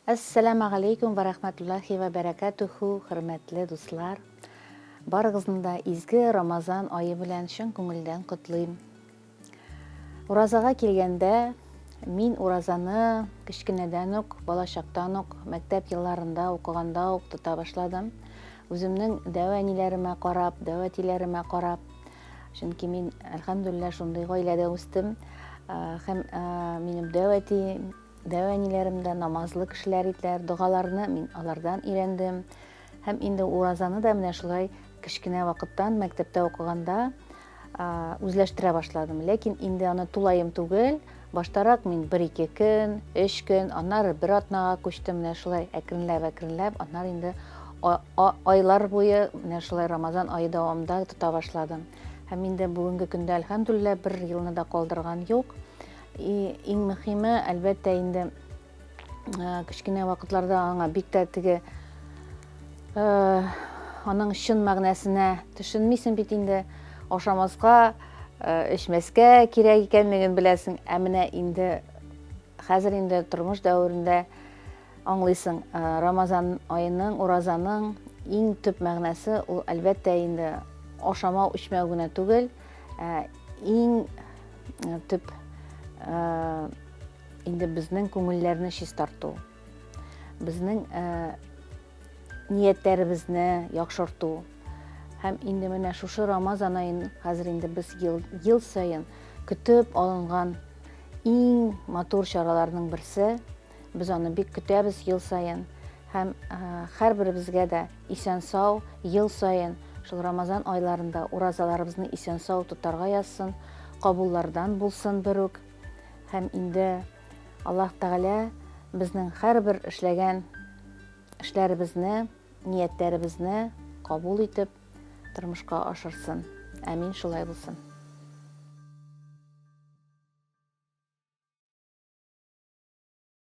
Әссәламәгаләйкүм вә рәхмәтуллаһи вә бәрәкәтүһү, хөрмәтле дуслар! Барыгызны да изге Рамазан ае белән чын күңелдән котлыйм. Уразага килгәндә, мин уразаны кечкенәдән үк, балачактан ук, мәктәп елларында укыганда ук тота башладым. Үземнең дәү әниләремә карап, дәү әтиләремә карап, чөнки мин, әлхәмдүлилләһ, шундый гаиләдә үстем. Һәм минем дәү әти, Дәү әниләрем дә намазлы кешеләр иделәр, догаларны мин алардан өйрәндем. Һәм инде уразаны да менә шулай кечкенә вакыттан, мәктәптә укыганда үзләштерә башладым. Ләкин инде аны тулаем түгел, баштарак мин бер-ике көн, өч көн, аннары бер атнага күчтем, менә шулай әкренләп-әкренләп, аннары инде айлар буе менә шулай Рамазан ае дәвамында тота башладым. Һәм инде бүгенге көндә, әлхәмдүлилләһ, бер елны да калдырган юк. И, иң мөхиме, әлбәттә инде, кечкенә вакытларда аңа бик тә теге аның чын мәгънәсенә төшенмисең бит инде. Ашамаска, эчмәскә кирәк икәнлеген беләсең. Ә менә инде хәзер инде тормыш дәверендә аңлыйсың, Рамазан аеның, уразаның иң төп мәгънәсе ул, әлбәттә инде, ашамау, эчмәү генә түгел, ә иң төп инде безнең күңелләрне чистарту, безнең ниятләребезне яхшырту. Һәм инде менә шушы Рамазан аен хәзер инде без ел, ел саен көтеп алынган иң матур чараларның берсе. Без аны бик көтәбез ел саен. Һәм һәрберебезгә дә исән-сау ел саен шул Рамазан айларында уразаларыбызны исән-сау тотарга язсын, кабуллардан булсын берүк. Һәм инде Аллаһ Тәгалә безнең һәрбер эшләгән эшләребезне, ниятләребезне кабул итеп, тормышка ашырсын. Әмин, шулай булсын.